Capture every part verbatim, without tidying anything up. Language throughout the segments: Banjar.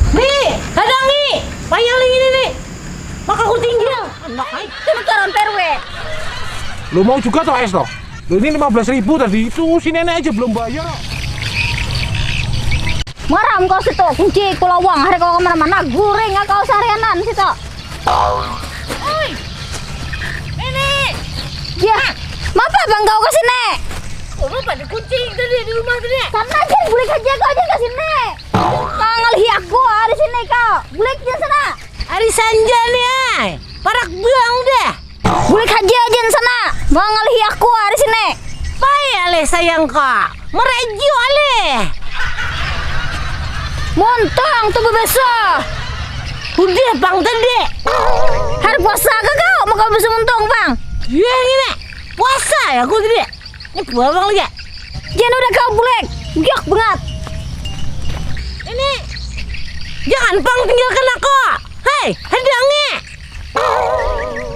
Nih, hadangi. Payah lagi ini nih. Maka aku tinggal. Anak ai. Itu karan P R W. Lo mau juga toh es toh? Lo ini lima belas ribu tadi itu si nenek aja belum bayar. Maram kau situ, kunci ku lawang, hari kau kemana-mana, guring kau seharianan situ. Oi, ini. Ya, mapa bang kau ke sini? Kau lupa dikunci tadi di rumah tadi. Karena aja bulik aja kau aja ke sini. Kau ngalihi aku ah, di sini kau. Bulik di sana. Hari sanja nih, ay. Parak buang deh. Bulik haja aja sana. Mau ngalihi aku ah, di sini. Pai alih sayang kak. Merejo alih. Montong tuh bebesa. Udah bang tadi. Hari puasa ke kau mau kau bisa montong bang. Iya ini puasa ya aku tadi. Ini buah bang lagi. Jangan udah kau bulek. Giok banget. Ini jangan pang tinggalkan aku. Hei, hadangi.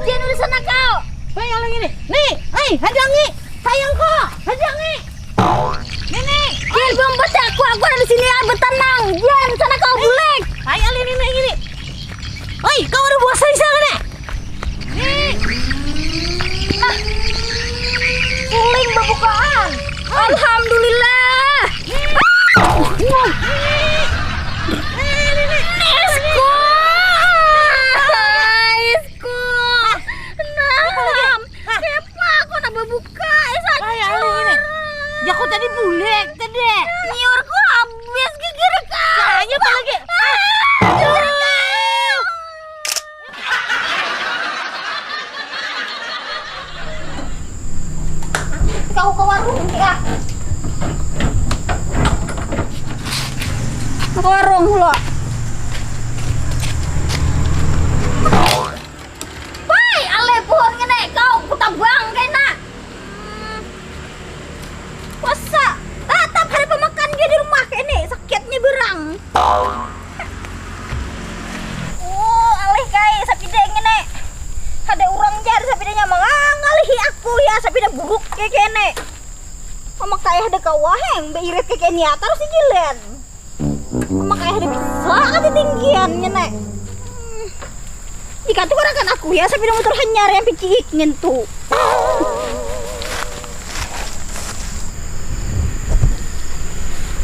Jangan udah sana kau. Hei, yang ini. Nih, hei, hadangi. Sayangku, hadangi. Ini, jangan belum baca aku, aku ada di sini ya, bertenang. Jangan sana kau bulek. Hei, alin ini, ini. Oi, kau ada buah saisa kan ya? Nih. Ah. Suling bebukaan. Alhamdulillah. Nih. Nih. Nih, nih, nih. Isku. Isku. Nah, kenapa aku nak bebuka? Eh, sakit. Ay, alin ini. Jaku tadi bulek tadi. Nyiurku habis gigir kau. Caranya apa lagi? Ah, nyiur kau. Kau ke warung ya. Ke warung lo. Woi, alih pohon ngene kau kutabang kena. Hmm. Puasa, tatap hari pemakan dia di rumah kayak ini, sakitnya berang. Oh, alih kai sapida ngini. Kada urang jar sapidanya mangalihi aku ya, sapida buruk kayak kene. Mama kayak ada kawah yang beirit kayak kene ya, terus dijilen. Mama kayak ada bisa ada tinggian ngini. Hmm. Ikatu karakan aku ya, sapida motor hanyar yang piciik ngintu.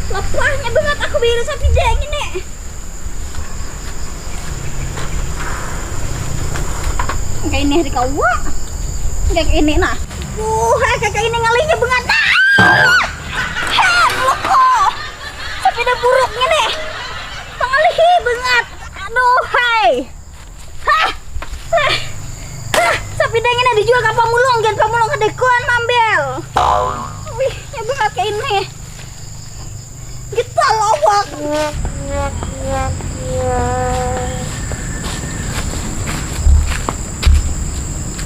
Lapahnya banget aku bayar sapida ngini. Kayak ini hari kawa. Kayak ini nah. Uh, kayak ini ngalinya banget. Ah! Heh, loko. Sapida buruk ngini. Pangalihi banget. Aduh, hai. Hah! Hah! Hah! Sapida ngini dijual ka pamulung, gin pamulung kada kuan maambil. Wih, nya bangat kaini. Kita lawak.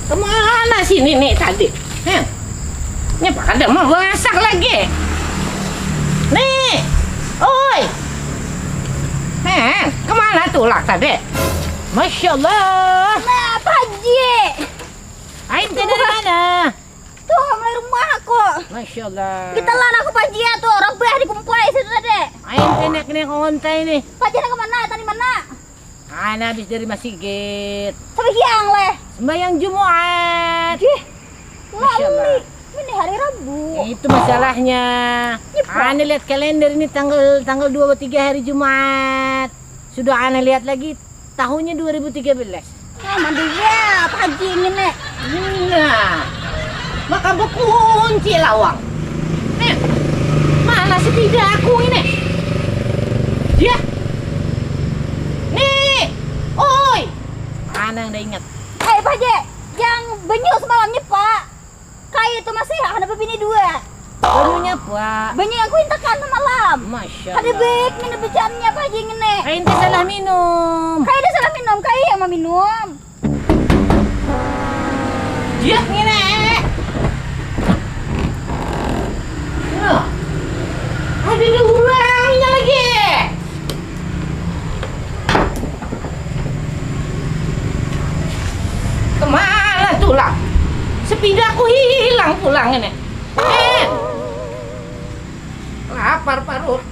Kemana si nini tadi? Heh. Nya kada mau masak lagi. Nih, oi. Heh, kemana tulak tadi? Masya Allah. Nah, Pak Haji. Ain teh dari mana? Tuh, mulai rumah aku. Masya Allah. Kita lah aku Pak Haji ya tuh, rebah di kumpuai situ tadi. Ain teh nek nek ontai nih. Pak Haji nak kemana? Tadi mana? Ana habis dari masigit. Sembahyang leh. Sembahyang Jumat. Jih. Masya Allah. Lali. Ini hari Rabu. Ya, itu masalahnya. Iya, Pak. Ana lihat kalender ini tanggal tanggal dua puluh tiga hari Jumat. Sudah ana lihat lagi tahunnya dua ribu tiga belas. Nah, mandi ya, Pak Haji ini nek. Nah, maka bekunci lawang. Nih, mana sepeda aku ini? Ya. Nih, oi. Mana yang dah ingat? Hei, Pak Haji, yang banyu semalamnya, Pak. Kai itu masih ada bebini dua. Banyunya, Pak. Banyu yang kuintakan semalam. Masya Allah. Ada baik minum bejannya, Pak Haji, ngene. Kain teh salah minum. Kai ada salah minum, kai yang meminum. Dia ngene. Loh. Ada urangnya lagi. Kemana tulang? Sepidaku hilang pulang ini. Eh. Lapar parut.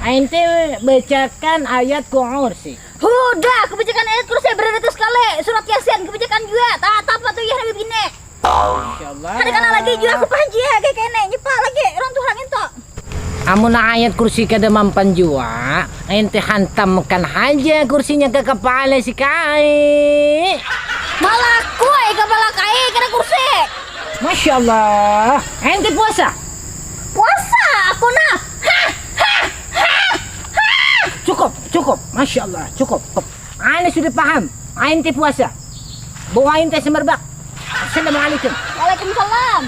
Ente bacakan ayat kursi. Hudah, kebacakan ayat kursi beratus kali. Surat Yasin kebacakan juga. Tak apa tuh ya, Nabi bini. Insyaallah. Kada kana lagi jua aku panji ya, kayak kene nyepa lagi orang tuh orang itu. Amun ayat kursi kada mampan jua, ente hantamkan haja kursinya ke kepala si Kai. Malakui kepala Kai kena kursi. Masya Allah, ente puasa? Puasa aku nah. Hah, hah, hah, hah. Cukup, cukup. Masya Allah, cukup. Ane sudah paham. Ain teh puasa. Bawa ain teh semerbak. Assalamualaikum. Waalaikumsalam.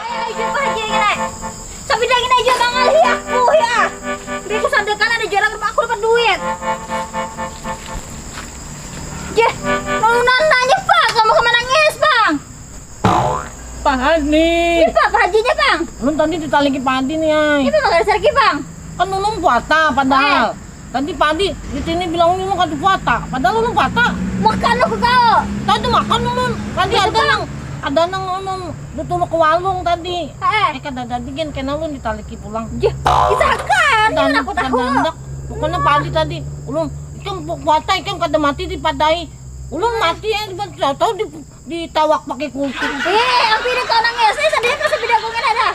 Ayo, jumpa aja ini. Sabidang ini aja mangalih aku ya. Beri ku sadekan ada jarang rumah aku dapat duit. Jeh, nulunan nanya pak, kamu kemana nangis bang? Pak Haji. Ini pak, pak hajinya bang. Ulun tadi ditaliki padi nih ay. Ini bang ada sergi bang. Kan ulun puasa padahal. Eh. Tadi padi di sini bilang ulun kada puasa, padahal ulun puasa. Makan aku kau. Tadi makan ulun. Tadi ada nang ada nang ulun betul ke warung tadi. Eh. Eh kada jadi gen kena ulun ditaliki pulang. Jeh, kita akan. Dan aku tahu. Bukannya padi tadi ulun ikam puasa ikam kada mati dipadai. Ulun mati ya tahu di ditawak pakai kulkul. Eh, ampina kau nang S D, sadia kau sepeda aku ngini ada.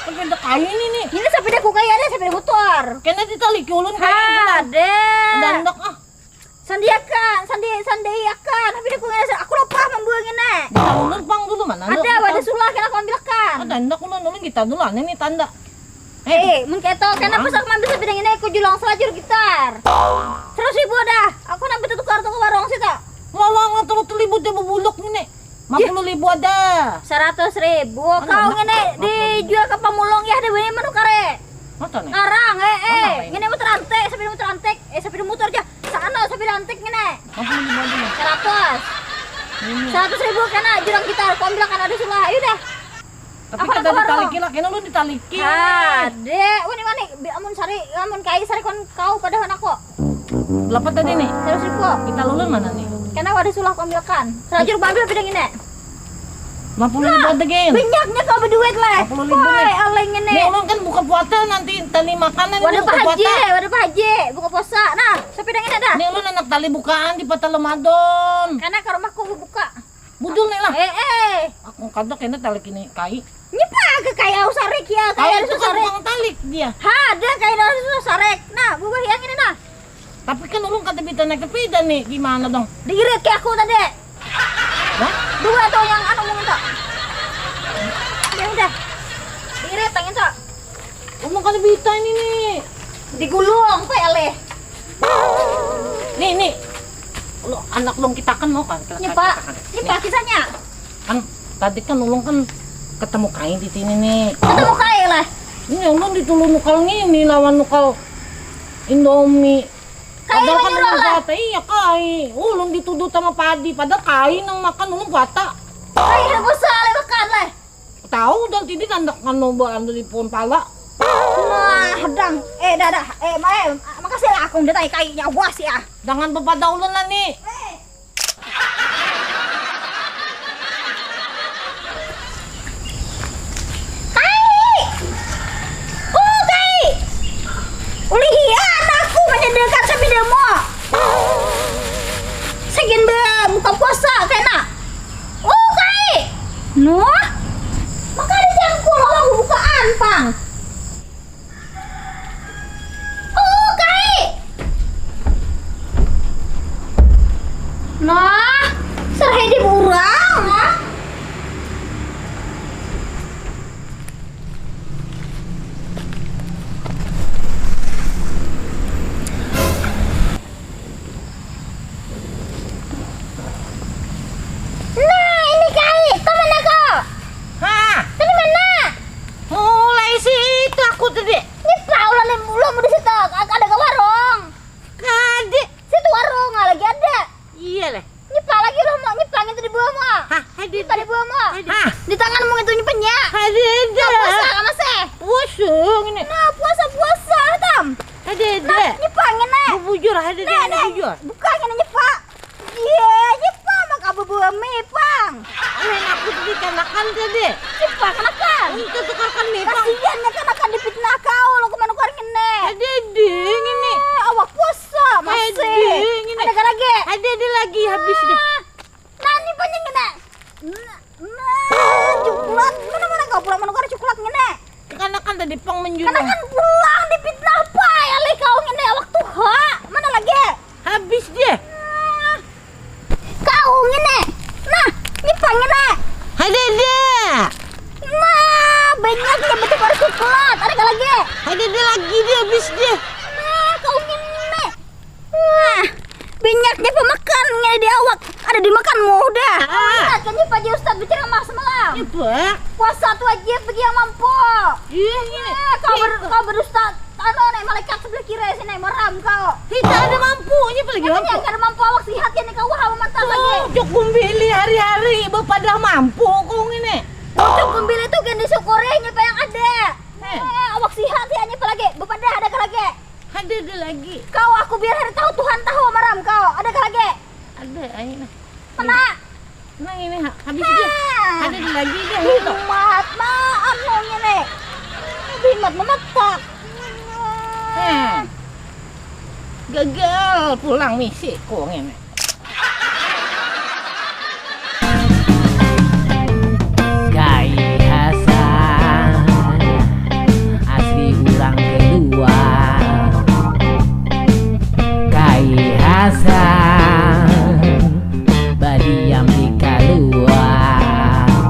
Sepeda kayu ini nih. Ini sepeda aku kayak ada sepeda motor. Kena ditaliki ulun kayak ada. Dandak ah. Sandiakan, sandi sandiakan. Tapi aku ngini aku lupa membuang ini. Ulun pang dulu mana? Ada wadah sulah kena aku ambilkan. Ada ndak ulun ulun kita dulu aneh nih tanda. Eh, mun keto kena pas aku ambil sabidang ini aku julang selajur gitar. Seratus ribu dah. Aku nang betul tukar tuh ke warung situ. Wah, wah, wah, terus ribu dia bebuluk ini. Lima puluh ribu ada. Seratus ribu. Kau ini dijual ke pemulung ya, di mana menukar eh. Mata nih. Ngarang eh eh. Ini muter antek, sambil muter antek. Eh, sambil muter aja. Sana sambil antek ini. Lima puluh ribu ada. Seratus. Seratus ribu kena julang gitar. Kau ambil kan ada sulah. Ayo dah. Tapi kada ditaliki lah, kena ulun ditaliki. Ade, wani wani, amun sari, amun kai sari kon kau padahan aku. Berapa tadi nih? Seratus ribu. Kita ulun mana nih? Kena wadah sulah kau ambilkan. Selajur babi bidang ini. Lima puluh ribu ada gen. Banyaknya kau berduit lah. Lima puluh ribu nih. Woi, aleng ini. Nih ulun kan buka puasa nanti tali makanan ini buka puasa. Wadah Pak Haji, wadah Pak Haji, buka puasa. Nah, sepedang ini dah. Nih ulun anak tali bukaan di Pata Lemadon. Karena ke rumahku buka. Budul nih lah. Eh eh. Aku kada kena talik ini kai. Nyepa ke kai au sarek ya, kai Kai harus itu kan sarek. Tukang talik dia. Ha, ada kai harus sarek. Nah, bubuh yang ini nah. Tapi kan ulun kada bisa naik sepeda nih, gimana dong? Diirit ke aku tadi. Hah? Dua tuh yang anu mau minta. Ya udah. Diirit yang itu. Ulun kada bisa ini nih. Digulung, apa ya leh? Nih, nih. Lo anak dong kita kan mau kan? Nyepa, nyepa kisahnya. Kan tadi kan ulun kan ketemu kai di sini nih. Ketemu kai lah. Ini ulun ditulung nukal ngini lawan nukal Indomie. Kai padahal kan menyuruh ulun lah. Kata, iya kai. Ulun dituduh sama padi, padahal kai nang makan ulun kuata. Kai yang bosan lah makan lah. Tahu dan tidak kandak kan loba anu di pohon pala. Nah, dang. Eh, dah, dah. Eh, ma, eh, makasih lah aku udah tai kainya buas ya. Jangan bepada ulun lah nih. Eh. Kai. Oh, kai. Ulih iya anakku menyedarkan sambil demo. Segin be buka puasa kena. Oh, kai. Nuh. Maka ada jangkul orang bukaan pang. Oh, kai. Terakhir dia Nah, nah, jujur. Bukan ini nyepa. Iya, nyepa maka bebuami pang. Lain aku tadi kanakan tadi. Nyepa kanakan. Itu tukarkan nih pang. Kasihan ya kanakan dipitnah kau lo kemana keluar ngene. Tadi ding ini. Eh, awak puasa masih. Tadi ngene. Ada lagi. Ada ada lagi habis deh. Nah, ini banyak ngene. Nah, nah, coklat. Mana mana kau pulang menukar coklat ngene? Kanakan tadi pang menjunung. Kanakan pulang dipitnah apa ya leh kau ngene awak tuha. Mana lagi? Habis dia. Nah, kau ngene. Nah, ini pang ngene. Ada ada. Nah, banyak ya betul coklat. Ada lagi? Ada ada lagi dia habis dia. Nah, kau ngene. Nah, banyaknya pemakan ngini di awak. Ada dimakan mudah. Ah. Lihat kan nyipa aja ustad berceramah semalam. Nyipa. Puasa tu wajib bagi yang mampu. Iya, iya. Nah, kau ber, kau berdusta anu nih malaikat sebelah kiri sini maram kau. Kita ada mampunya apalagi mampu. Makanya kada mampu awak sihat ya nih kau wah mata lagi. Cuk kumbili hari-hari bepadah mampu kau ini. Cuk kumbili itu kan disyukuri nyipa yang ada. Eh. Nah, awak sihat ya nyipa lagi bepadah ada lagi. Ada ada lagi. Kau aku biar hari tahu Tuhan tahu maram kau. Ada kah lagi? Ada ayo nah. Mana? Nah ini ha- habis dia. Nah. Ada ada lagi dia. Bimat maaf mau ngene. Bimat mematak. Nah. Gagal pulang misi ku ngene. Kai Hasan asli urang keluar. Kai Hasan badiam di kaluar.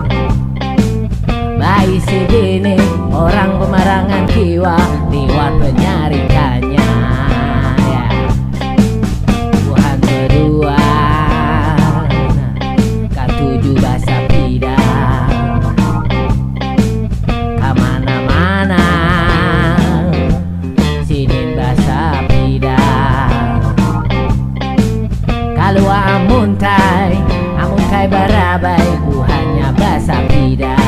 Baisi bini orang pemarangan kiwa liwat penyarikannya ya. Tuhan berdua katuju basapida kamana-mana. Sidin basapida. Kalua amun kai, amun kai barabai, buhannya basapida.